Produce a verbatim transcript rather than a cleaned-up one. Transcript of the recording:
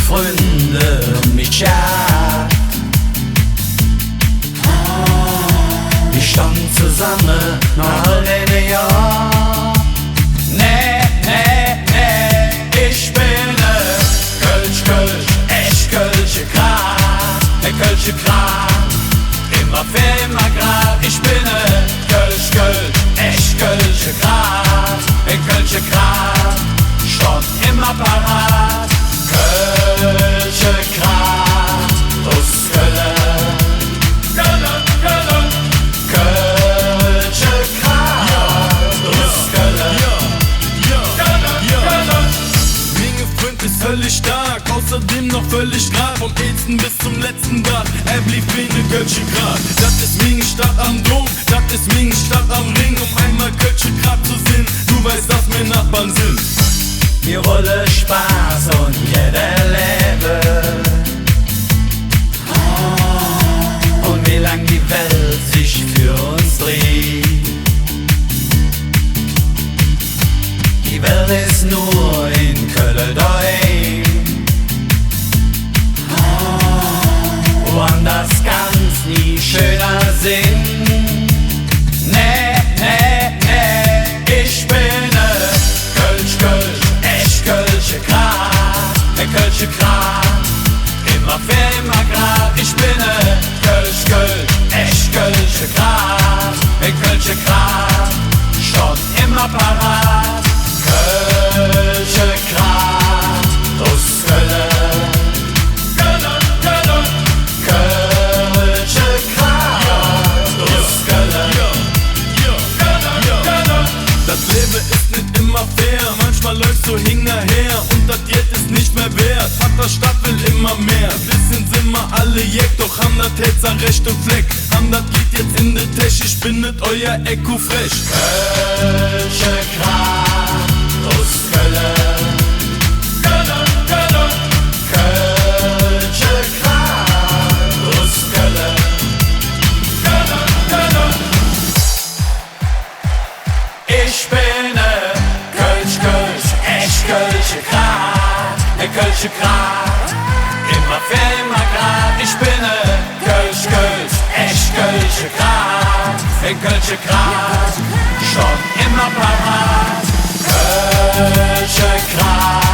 Fründe un mich, jo. Mir stonn zesamme noh all denne Johr. Nä, nä, nä, ich ben e Kölsch, Kölsch, ech kölsche Kraat, e kölsche Kraat, immer för immer grad. Ich ben e Kölsch, Kölsch, ech kölsche Kraat, e kölsche Kraat, stonn immer parat. Kölsche Kraat us Kölle. Kölle, Kölle. Kölsche Kraat us Kölle. Minge Fründ es höllisch stark, usserdäm noch völlig grad. Vum eetste bes zom letzte Dag, hä bliev wie ne kölsche Kraat. Dat es minge Stadt am Dom, dat es minge Stadt am Rhing. Öm eimol kölsche Kraat ze sin, do weiß, dat mer Nohbere sin. Mir wolle Spass un jeder erlevve. Un wie lang die Welt sich för uns dreht, die Welt es nor en Kölle doheim. Woanders kann et nie schöner sin. Nä, nä, nä, ich ben e Kölsch, Kölsch, ech kölsche Kraat, e kölsche Kraat, immer för immer grad. Ich ben e Kölsch, Kölsch, ech kölsche Kraat, e kölsche Kraat, stonn immer parat. Kölsche Kraat us Kölle. Kölle, Kölle. Kölsche Kraat us Kölle. Dat Levve es nit immer fair, manchmol läufs do hingerher un dat Geld es nit mih wert. Vaterstadt well immer mih. Bessche sin mer all jeck, doch han dat Hätz am räächte Fleck. Han dat Geld jetz en der Täsch, ich ben nit euer Ecofrech. Kölsche Kraat us Kölle. Kölle, Kölle. Kölsche Kraat us Kölle. Kölle, Kölle. Ich ben e Kölsch, Kölsch, ech kölsche Kraat, e kölsche Kraat, immer för immer grad. Ich ben e Kölsch, Kölsch, ech kölsche Kraat, e kölsche Kraat, stonn immer parat. Kölsche Kraat